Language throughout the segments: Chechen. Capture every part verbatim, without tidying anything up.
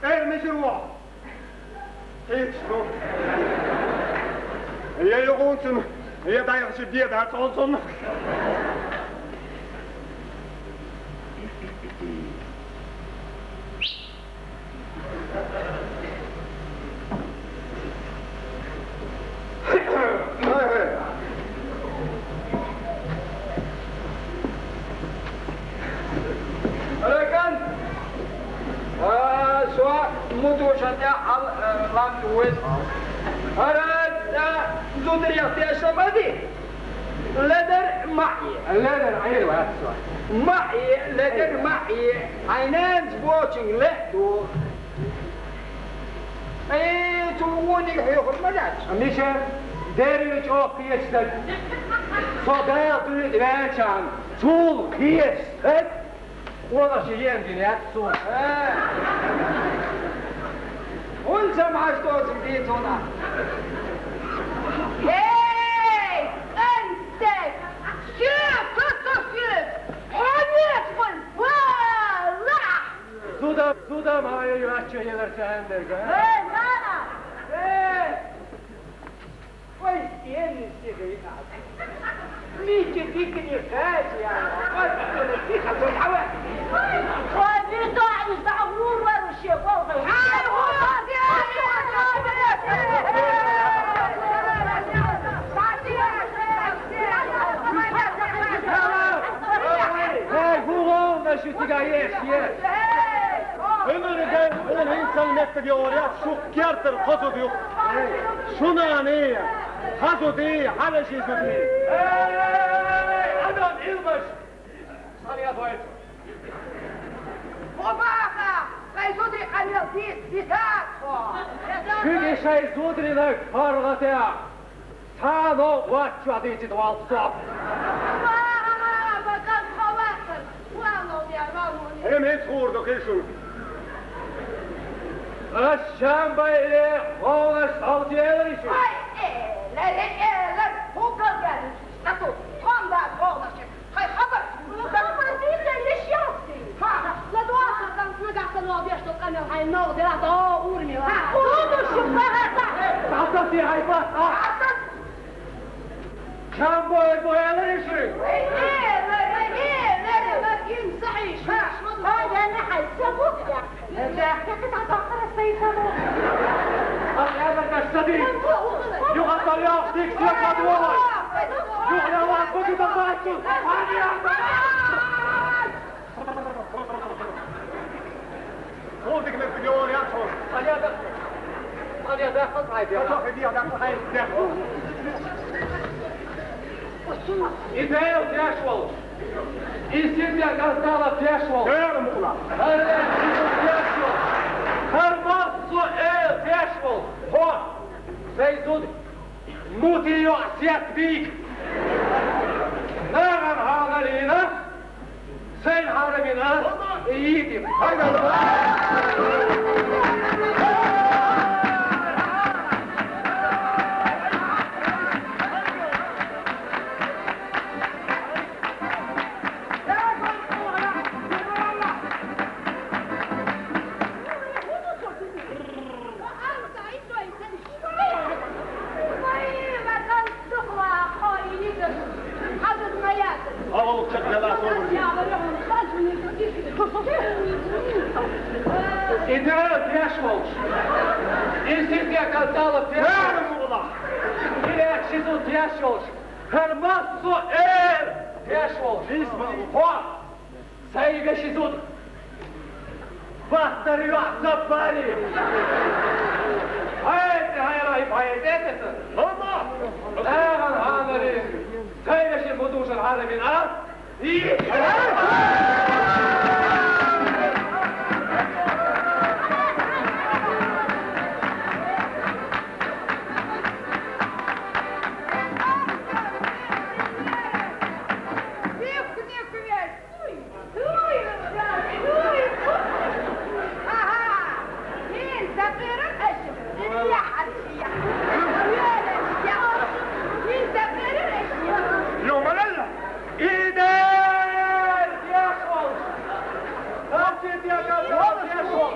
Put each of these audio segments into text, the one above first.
Эр мисир во. Хич, ну. Я югунцун, я дай хачи бие да цонцун. Ракан! А, сва мутушата ал, э, лам туэс. Ара, да, зудриях тяшамади. Ледер маи. Ледер, айр ва сва. Маи, ледер маи. Айнен сбочин леду. Э, цугуник хёхур маляч. Миша, деревич ох киестед. Содел дует вячан. Цул киестед. Ола ши ен гинет цул. Э. Ул замаш дозим битона. Эй, кантек. Сюк, куту сюк. Хонет мон. Вала. Зуда, зуда мая юачча елер сәһәндерге. Эй, мама! Эй! Ой, стены сидят. Митя, ты не хача. Ой, ты хача, давай. Ой, передача, да, ура, вообще, голый. Ай, вот, Эй, гугол, значит, тебя есть, есть. Өмүрүгэй ол инсан мектеп ёря шук кертер козу юк. Шунаны, хазуды, халаши зуды. Эй, адам илмаш. Саня дойт. Бобаха, кайсуды камел бит, битат хо. Шуги шай зудрина паргатя. Сано вачу адити дуалцо. Эмет хурду кишун. Ашам байле хона салтиелер иши. Ай, э, лере, э, лер, хукал гелиш. Стату, хонда, хона ши. Хай хабар. Хабар бизде несчастный. Ха, ха. Ладуаса там нагахтан обещал камер, хай ног дела до урмила. Ха, удушим багата. Тата ти айба. Ха. Чамбой боялар иши. Ай, я не хай, всё будет. Ах, я так остаюсь. Ах, я так остаюсь. Юга салял, стих, всё подвой. Юга вас будет обмануть. Ах, я так. Ол дигнет бигеор яцо. Аня да. Аня да хат айда. Хат айда да хат айда. Идеал дяшвал. Исидя гандала дяшвал. Дэр мула. Хармасо эл дяшвал. Хо. Сейзуд. Мутио сетбик. Наган ханалина. Сен харамина. Иитим. Идеал дяшвал. Исидя гандала дяшвал. Дяшвал. Хармасо эл дяшвал. Хо. Сайга шизуд. Баттарыга забари. Хайт, хайрай, хайт, это. Ага. Ага, ага, ага. Сайга ши будушан харамин, а? И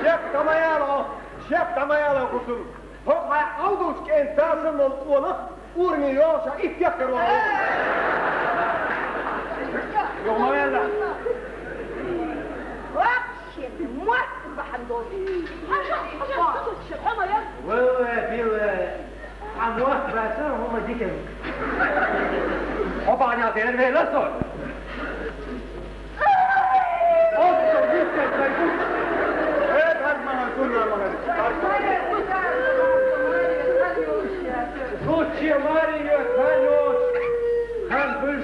Шек ма яла, шек ма яла, гӀусул. ХӀокху хьайн Ӏовдалчу кӀентан дасар долу къонах урамехь йогӀуш итт декхар вара. Юха ма ваьлла. Вообще, мотт бахьана долу. Хьажа, хьажа, хьажа, хьо ма яр. Валла, билла, хьан мотт бацара, хӀума дика. Хьо бахьана дера вела со. Оццо, витте, дай гуш. Э, хьажа ма хьажа, гуш ма хьажа. Гучче маре йоьтту.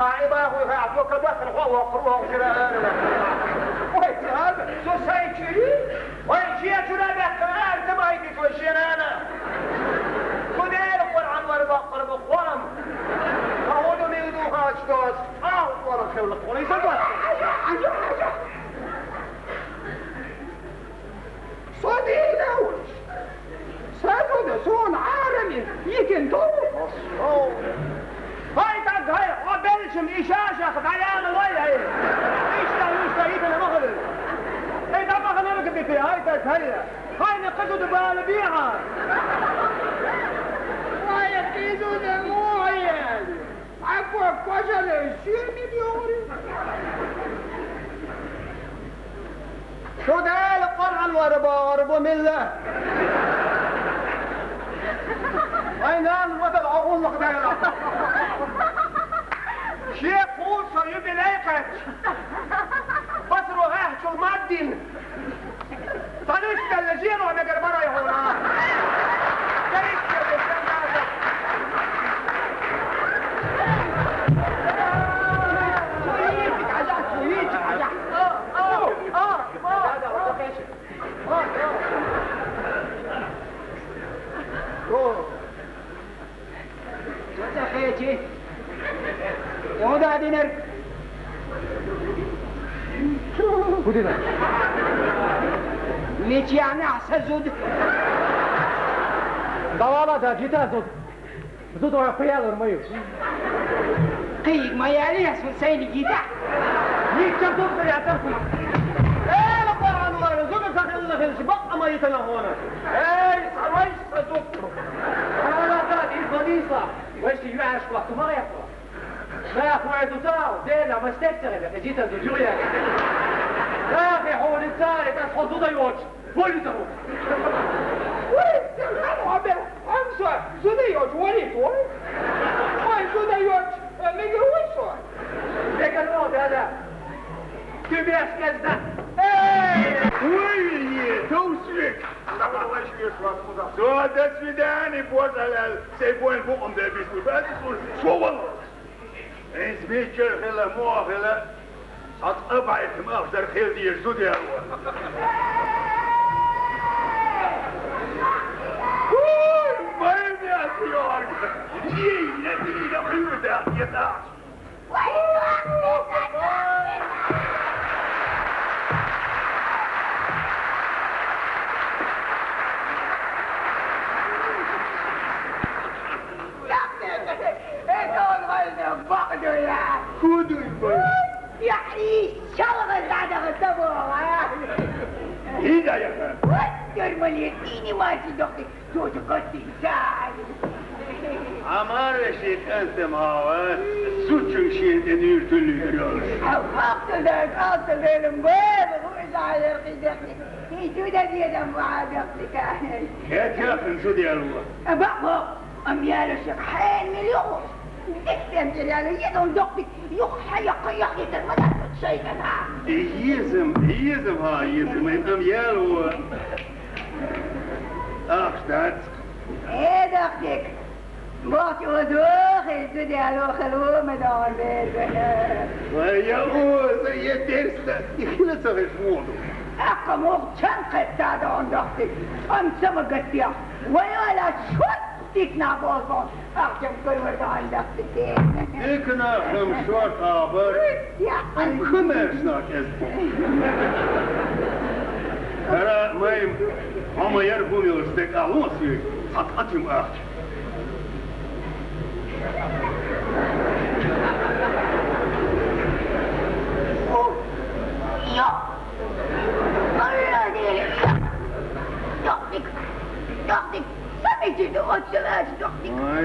Ай, бахуй, хьо, хьо кадахар, хьо, вокруг, хьо, жира, ара. Ой, цаба, со сай чури? Ой, жия чура бакка, ара, тамай ди, то жирана. Кудер, Къуръан вар баккар бу, Къуръан. Аъузу мин духач дос. Ау, Къуръан хилла, Къуръан, иза дос. Со дийна вуч? Са зуда сона Ӏарамин йитина тов? Хай, таг, хай, хьо белчам и шашах дӀаяла лой, хай. Иштта, иштта, йитина ма хилар. Хай, дӀа ма хилар кадити, хай, таг, хай. Хай, на кхы зуда бала бехьа. Хай, кхы зуда муха яли? Хьан ког кожале шуьймиг йогӀур ю? Шу Дала Къуръан вара бохур бу милла. Вай нана ватал Ӏохуллах дайла. Шен кхуза со юбилей кхаьчча, басаро гӀехчул маддин. Танишкалла жиро мегар барай хьуна. Цо ца хечи, хӀун дан динарг? ХӀун дина? Мичахьа са зуда? Давала да, жита зуда. Зуда вай кхуялур ма ю. Кхийиг ма яли, ас ву сайни жита. Ник чам зуда я, чам. Э, ла Къуръан вара, зуда ца хилла хилча, бакъ ма йитана хьона. Эй, сарвай! Ала, ала, ин хадиса. Вешти юаш вахту ма яхва. Ма хвай ду тау, дела, ма стек цере, эзита ду юя. Ма хи хьули царе, тас хо зуда йоч. Боли тау. Уй, сирхан обе, амса, зуда йоч, боли ту. Ой, зуда йоч, мега уйсо. Мега но, да, да. Ты беш, не зна. Эй! Уй, не, то свет. Со, до свидания, божалал, сей бойл букъум де бисту, бац, шо валлал. Эс миччар хила, мо хила, сац абайт мах дар хил дир зудял. Уй, май мя сиёрг. Ей, не били, не хюрда, не так. Худой бай. Я и шалга задага табуга. Ида я. Вот нормально, ты не мать, доктор. Зуда гатта иза. Амар веши кӀантам гьава, зудчун шен тӀе нуьйр туьллуьйтур йолуш. Хьо вахтундаг алтан велин бер, хӀу иза яркъи дехни. И зуда дедам ва дехни кахни. Хетяхын зуда ялва. Аба, хо, ам яла шек хьен мил йохуш. Дикдем тир яла, едун дохтик, юх хьа якъа яхитар, ма дар шайтан хьа. Езам, езам хьа, езам, ам ялва. Ахча дац. Э, дахтик! Бохча озо хилча, дела хилу ма догӀун берга. Вай, я оза, я дерста, и хила ца веш воду. Аккха мух чан кхетта догӀун, дахтик. Ам ца ма гаттех. Вай, ала шот дикна болбон. Ахчам курвар догӀун, дахтик. Дикна хам шот абар. Ай, кхы маьршна кӀезиг. Ара, майм, хьо ма яр хӀума йолуш стеган лун соьга, цхьа тӀатим ахча. Йо! Алла дели! Йо! Йохтик! Йохтик! Ай,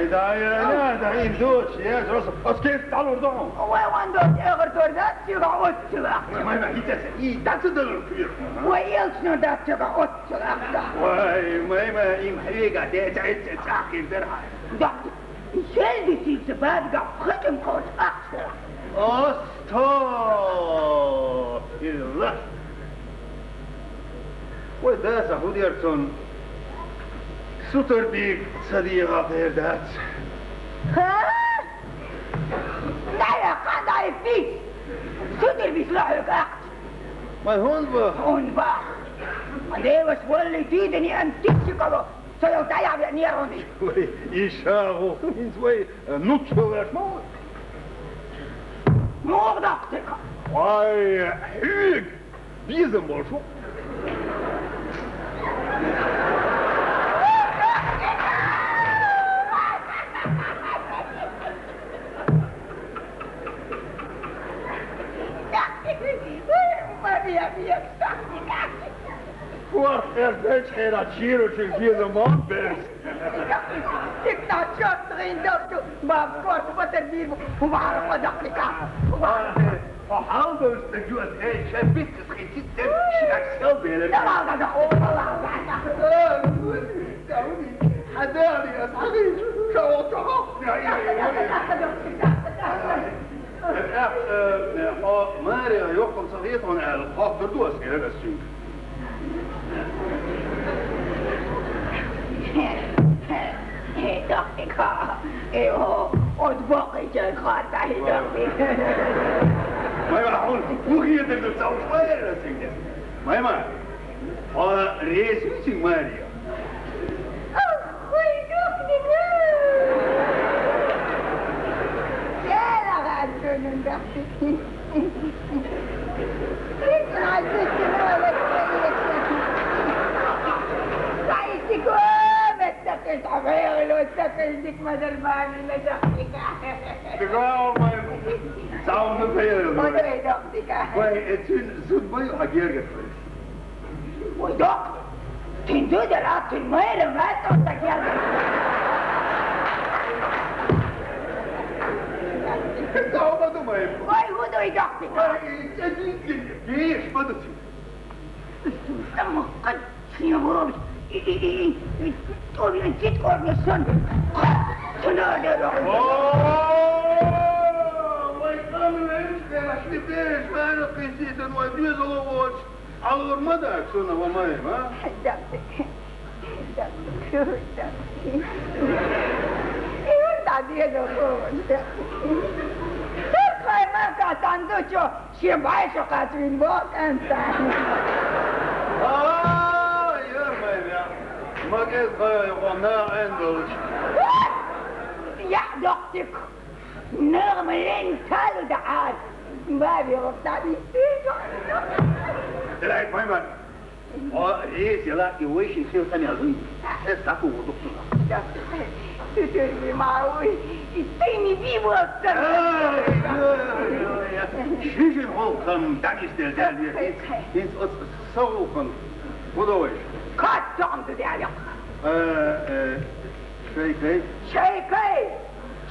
да, я, я, да, им дочь, я, просто, просто кем там урдом. Ой, вон дочь, эгер торда, чего отчила. Май, май, и дас, и дас доллар купил. Ой, елчно да, чего отчила. Ой, май, май, им хвега, де, де, де, чахир дер хай. Да, селди сисе бадга, хытым кот, ахса. Астагфирулла. Вай даса хӀу дер цунна? Сутар бийга ца дегӀа дер дац. Ха? Дала, Вай хӀунда ваха? Хьуна ваха. Ма девас валли дийдани ан тикси кало. Со йол дӀаяхьа веа нервни. Вай, иша гӀулакх хӀинца вай, э, нуц хиларш ма вай. Муха доккху тика? Вай, хьоьга безам болуш ву. Корта тӀера дайча хьерахь чийрачуьра безам бан берза. Цига нах чорт гӀин долчу баб корта батар бийр бу. ХӀун бахьара кхо даккхика? ХӀун бахьара? Хьо хьал долчу стаг ю ас, эй, шайн битас хин цига тера ши даккха сел белар. Давай, давай, давай, давай. Хьан дали ас хьагӀийча, ша волчохь. ТӀаккха, э, хьо Маре йоккхам ца хета хьуна аьлла, хаттар ду ас, элира ас цуьнга. Э, дохтика, э, о, от бакъича хатта, э, дохтика. Майма, хьуна хӀун хетар ду, ца уж ма элира ас цуьнга. Майма, хьо реза вуй цуьнга, Маре? Ох, хуй, дохтика! Яла гӀан цунун, дохтика! Вай, э, цуьнан зуда ма ю хьан гергара. Вай, доккха! Цуьнан зуда дара, цуьнан майра ваьтта сан гергара. Вай, хӀун ду и доккха? Вай, и цӀе динцин, деш ма ду цуьнан. Самукъан шен вовш, и, и, и, и, и, тӀовен кит корна сан. Ха, ца надо. О, вай, хан венчу дераш, и бераш, вайна кхин сийдан, вай, доьзал воцуш, алур ма дац шуна, ва Майма? Да, да, да, да. И вот так я думаю, да. Только Майма, как там, ну чё, Шен бӀаьшо кхачвина боху кӀанта. А, ярмай веа. Магазин хьо наха Ӏен долуш. Яа, дохтик. Нагма лен талу дахьар. Баби, вот так. Делай, пойман. Хьо реза яла и вайшин хила къамел дуй? Аса дӀакхухур ду-кх цунах. Цуьтуьрги ма вуй, и тайни вий воццар. Ай, ай, ай, ай. Ши жин хӀуллакх хан дӀанисделла даьлла веза. ХӀинца, хӀинца оцу сан гӀуллакхан хӀун до вайша? Кхаччалц ду даьлла. Э, э, шайкай? Шайкай!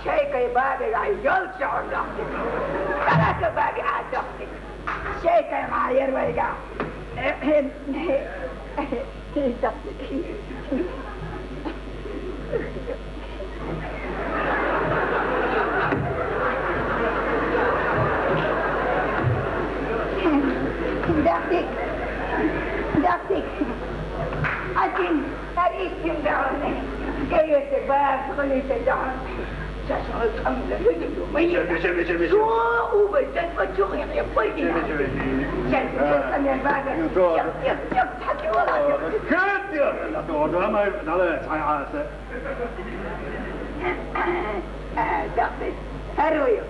Шайкай бабе вай йолчча хьуна дохтик. Караса бабе а дохтик. Шайкай ма яр вайга. Дохтик. Дохтик. Дохтик. Один. Тарихин даун. Кайыртаг бац, хулийтаг даун. Сасал камда хилиду май. Чеме, чеме, чеме, чеме. Со убай, тан пачух я, я пойди. Чеме, чеме, чеме. Сейчас, сейчас, камер бага. Ну, то. Чак, чак, чак, чак, чак, чак. Кэт, я, на то, да, май, да, да, цай, а, сэ. А, да, вторую.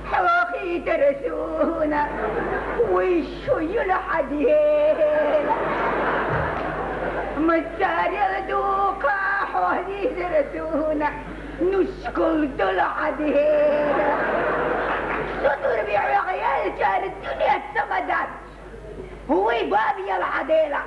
Хьохийтара суна, вуй шу юна хьадела. Мацарел духа хьохийтара суна, нушкул дула хьадела. Сутур биъяхъял чар дуьнет самадац. Вуй баб яла хьадела.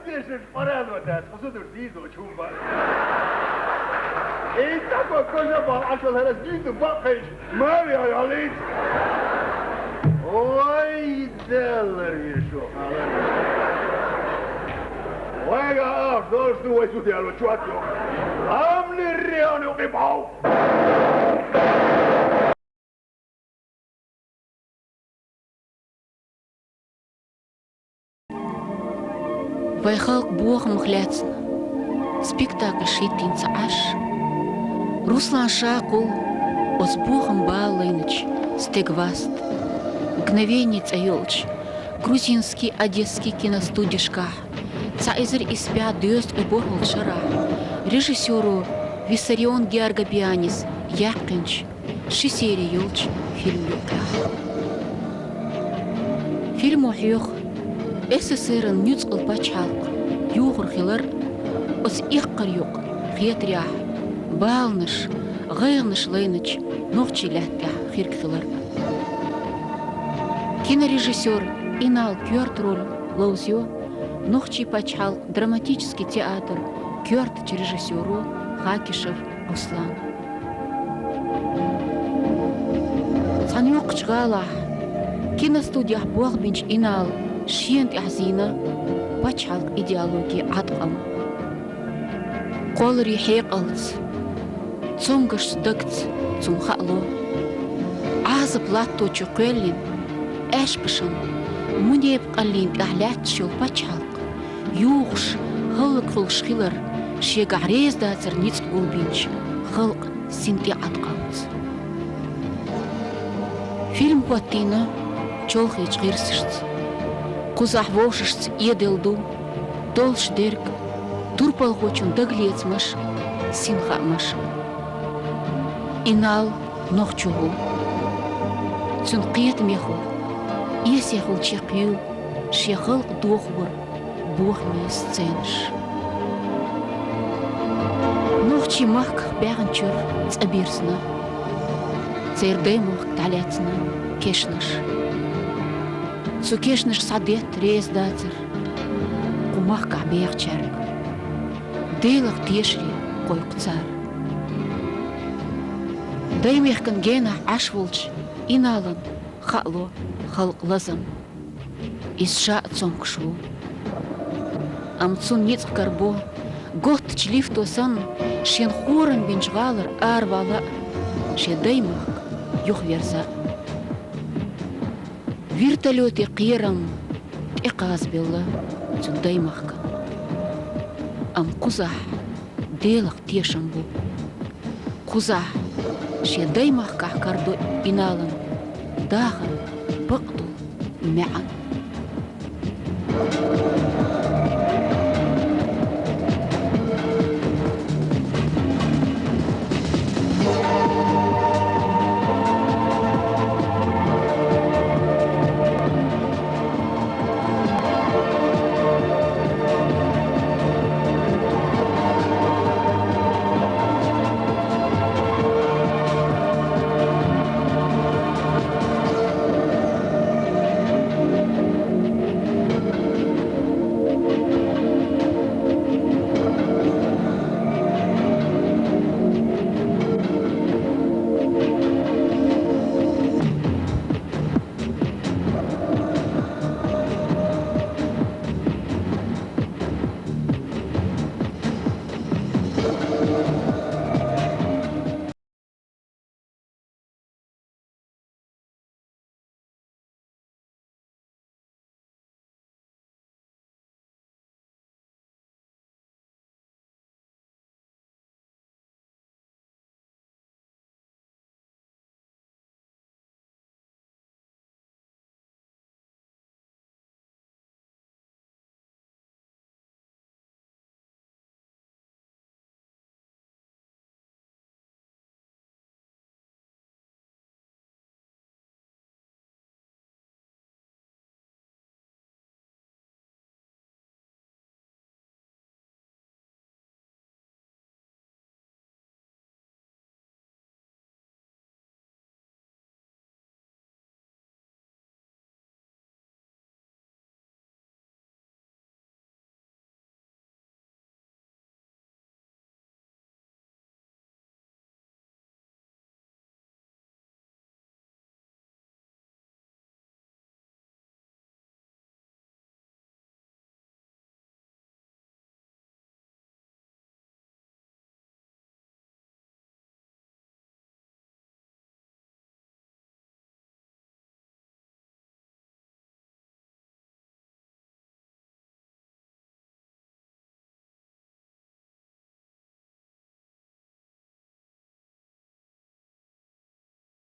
Тешаш парадо тас, хусудур дийзо чумба. Эй, такой кожа бал, а что, раз дийзо бал, конечно. Мави, а, а, лиц. Ой, делар вишо, халар. Ой, а, а, что ж ты, ой, тут я, ну, чё ты? Ам не реально, окей, бау. Вай халкъ бохамах лаьцна спектакль шийттина ца Ӏаш, Руслан Шакъул оцу бохам бала лайначу стеган васт, «Мгновение» цӀе йолчу грузинский, одесский киностудешкахь цхьа эзар исс бӀе дезткъе ворхӀалгӀачу шарахь режиссёро Виссарион Георгопианис яьккхинчу ши сери йолчу фильм юккъехь. Фильмо хьоьху С С С Р-ан нуьцкъала пачхьалкх юхур хилар а, оцу эккхар юкъа хетарехь баланаш, гӀайгӀанаш лайначу нохчийн лаьтта тӀехь хирг хилар а. Кинорежиссёр Инал коьрта роль ловзайо нохчийн пачхьалкхан драматически театр коьртачу режиссёро Хакишев Руслана. Цхьана йоккхачу гӀалахь киностудехь болх бинчу Инала шена тӀехь зийна пачхьалкхан идеологин Ӏаткъам. Кхолларийн хьекъалца, цомгашца дагца цунна хаало, Ӏазап латточух кхоьллина, аьшпашан, мунепакъаллин тӀехь лаьтташ йолу пачхьалкх юхуш, хӀаллакьхуьлуш хилар шегахь реза дацар ницкъ гулбинчу халкъан синтӀе Ӏаткъамца. Фильм хӀоттийна чолхечу гӀирсашца, кхузахь вовшашца эделла ду долуш дерг, турпалхочун дагалецамаш а, синхаамаш а. Инал нохчо ву. Цуьнан кхетамехула, эсехула чекхйуьйлу шен халкъан дохоран бохамийн сценаш. Нохчийн махках баьхначуьра цӀа бирзина, церан даймохк дӀалаьцна кешнаш. Цу кешнашка схьадетта реза дацар кху махкахь бехачаьрга. Делах тешаре кхойкху цара. Даймехкан генахь Ӏаш волчу Иналан хаало халкъан лазам. Иза ша а цомгуш ву. Амма цунна ницкъ карабо, готтачу лифто санна, шена хорам бинчу гӀалара аравала а, шен даймахка юхаверза а. Вертолётийн кхерам тӀекхазабелла цуьнан даймахкана. Амма кхузахь Делах тешам бу. Кхузахь шен даймахкахь карадо Иналан дахаран бакъдолу маьӀна.